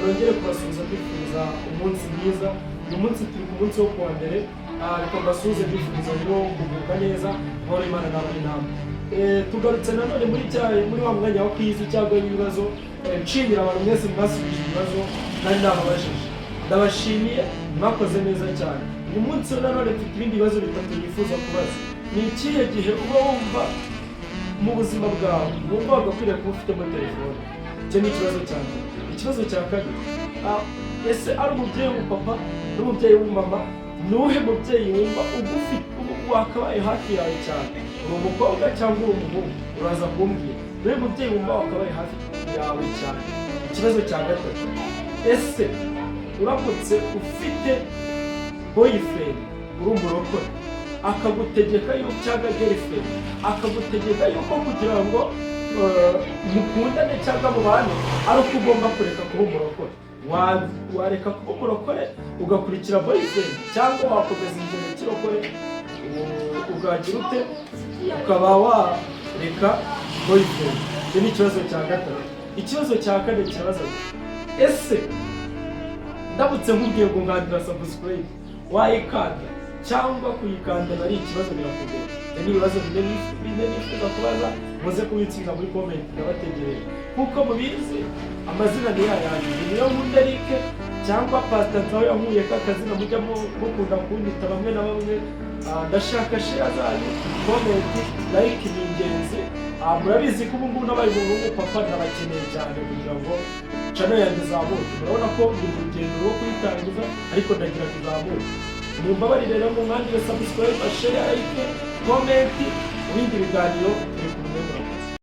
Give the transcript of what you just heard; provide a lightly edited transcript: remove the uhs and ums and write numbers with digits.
Nongere kubasuhuza mbifuriza umunsi mwiza. Uyu munsi turi ku munsi wo kuwa mbere. Reka mbasuhuze mbifuriza rero kugubwa neza, amahoro y'Imana n'abari namwe. Tugarutse nanone muri wa mwanya wa quiz cyangwa ibibazo. Nshimira abantu mwese mwasubije ibibazo nari nababajije. Ndabashimiye, mwakoze neza cyane. Uyu munsi nanone mfite ibindi bibazo bitatu nifuza kubaza. Ni ikihe gihe uba wumva mu buzima bwawe wumva wagakwiriye kuba ufitemo telefone? Icyo ni ikibazo cya mbere. Ikibazo cya kabiri, ese ari umubyeyi w'umupapa n'umubyeyi w'umumama, ni uwuhe mubyeyi wumva ugufite wakabaye hafi yawe cyane? Uri umukobwa cyangwa uri umuhungu, uraza kumbwira. Ni uwuhe mubyeyi wumva wakabaye hafi yawe cyane? Ikibazo cya gatatu, ese uramutse ufite boyfriend uri umurokore akagutegeka yuko, cyangwa girlfriend akagutegeka yuko kugira ngo mukundane cyangwa mubane ari uko ugomba kureka kuba umurokore, wareka kuba umurokore ugakurikira boyfriend, cyangwa wakomeza inzira ya kirokore, ugagira ute, ukaba wareka boyfriend? Icyo ni ikibazo cya gatatu. Ikibazo cya kane kirabaza ngo: ese ndamutse nkubwiye ngo nkandira subscribe, wayikanda cyangwa kuyikanda ari ikibazo, birakugora? Ibyo ni ibibazo bine nifuza kubaza. Muze kubitsinda muri comment, ndabategereje. Nk'uko mubizi, amazina ni yayandi, ni Niyo Nkunda Eric cyangwa Pastor Nzaho yankuye k'akazina mujya mukunda kunyita bamwe na bamwe. Ndashaka share zanyu, comment, like ni ingenzi. Murabizi ko ubu ngubu nabaye umuntu w'umupapa, ndabakeneye cyane kugira ngo channel yanjye izamuke. Murabona ko ndi mu rugendo rwo kuyitangiza, ariko ndagira ngo izamuke. Mumbabarire rero munkandire subscribe, share, like, comment. Mu bindi biganiro turi kumwe.